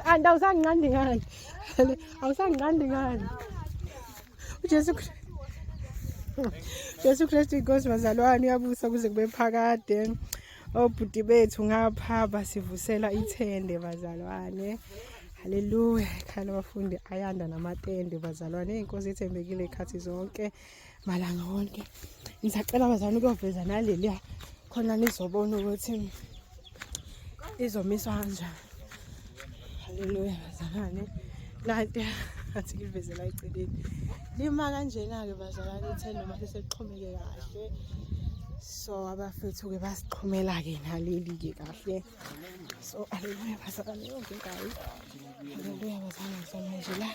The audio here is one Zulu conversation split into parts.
Anti awusanginqandi ngani? Awusanginqandi ngani? UJesu Jesu Kristu inkosi bazalwane uyabusa kuze kube phakade. Obhuti bethu ngapha basivusela ithende bazalwane. Haleluya, ekhaya labafundi ayanda namatende bazalwane. Inkosi ethembekile ikhathi zonke, malanga wonke. Ngisacela bazalwane ukuyoveza naleliya khona nizobona ukuthi izomiswa kanjani. Haleluya bazalwane. Nanti athi ngiveze la eceleni. Lima kanjena-ke bazalwane ithende uma sesexhumeke kahle. So abafethu-ke basixhumela-ke naleli-ke kahle. So haleluya bazalwane yonke inkayi. Haleluya bazalwane ngizama nje la.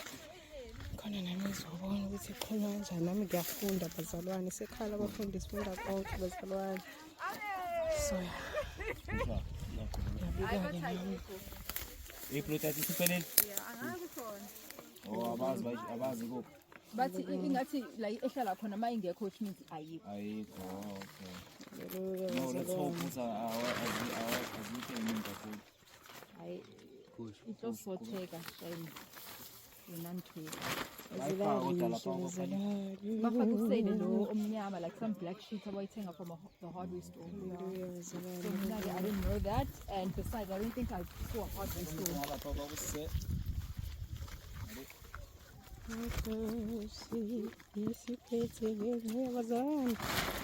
Khona nami ngizobona ukuthi ixhunywa kanjani. Nami ngiyafunda bazalwane. Sekhala abafundi sifunda konke bazalwane. So ya. Ngiyabuka-ke nami. Iplot isiphelele? Oh, abazi abazi kuphi. Bathi ingathi la ehlala khona uma ingekho which means ayikho. Ayikho. Okay. No, let's hope ukuthi azikho eningi kakhulu. Hayi. Itlosotheka shame. Yona ntho. Bafake usele lo omnyama like some black sheet abayithenga from the hardware store. So mina-ke I didn't know that and besides I don't think I saw a hardware store. Nkosi isiphethe ngenxa bazalwane.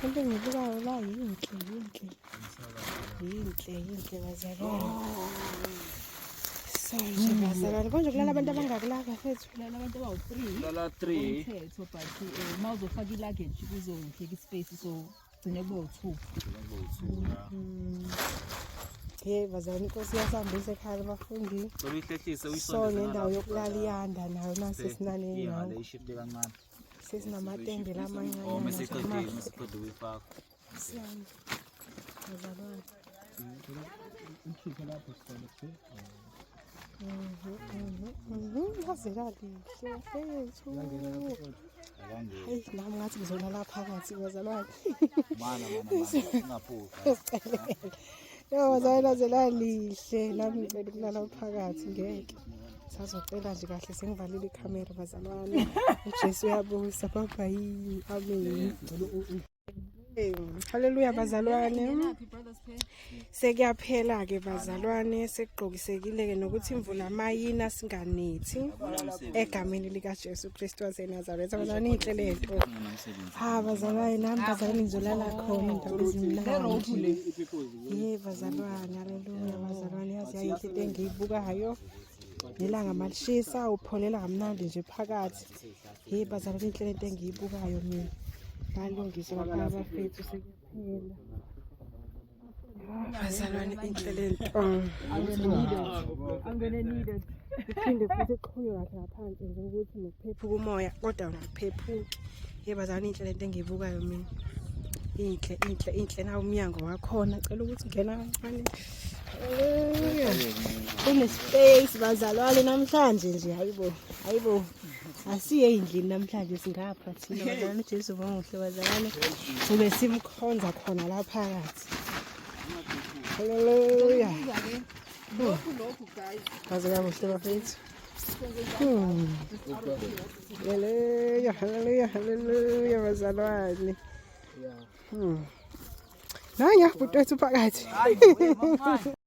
Into engibukayo la yinhle yinhle. Yinhle yinhle bazalwane. So nje bazalwane konje kulala abantu abangaki la bafethu? Kulala abantu abawu-3. Lala 3. Umthetho but uma uzofaka i-luggage kuzodleka i-space so gcine kube u-2. Hey bazalwane inkosi iyasihambisa ekhaya labafundi. Cela uyihlehlise So uyisondeze nendawo yokulala iyanda nayo nasi sinale Iya, ndawo. le ishifte kancane. Sesinamatende Oh, lamancane. mesiqedile, mesiqedile ukuyifaka. Siyanda. Bazalwane. Laze lalihle bafethu. Hayi nami ngathi ngizolala phakathi bazalwane. Mana mana mana, ungaphuki. Yo bazalwane laze lalihle nami ngicela ukulala phakathi ngeke. Sazocela nje kahle sengivalile ikhamera bazalwane. UJesu uyabusa bye bye. Amen. Haleluya bazalwane. Sekuyaphela ke bazalwane sekugqokisekile ke nokuthi imvula mayina singanethi egameni lika Jesu Kristu waseNazaretha. Bazalwane inhle lento. Ha bazalwane nami bazalwane ngizolala khona indaba ezimnandi. Ye bazalwane haleluya bazalwane yazi yayinhle into engiyibukayo. Nelanga malishisa upholela kamnandi nje phakathi. Hey bazalwane inhle lento engiyibukayo mina. Balungise lapha abafethu sekuphela. Bazalwane inhle lento. I'm gonna need it. Iphinde futhi ixhunywe kahle ngaphansi nje ukuthi nokuphephuka umoya kodwa ungaphephuki. Hey bazalwane inhle lento engiyibukayo mina. Inhle inhle inhle nawo umnyango wakhona cela ukuthi ngena kancane. Hallelujah. Une-space bazalwane namhlanje nje hayibo hayibo asiye ey'ndlini namhlanje singapha thina bazalwane uJesu muhle bazalwane sobe simkhonza khona la phakathi. Hallelujah. Lokhu lokhu guys. Kaze kamuhle bafethu. Hallelujah, hallelujah, hallelujah bazalwane. Nanya bhuti wethu phakathi.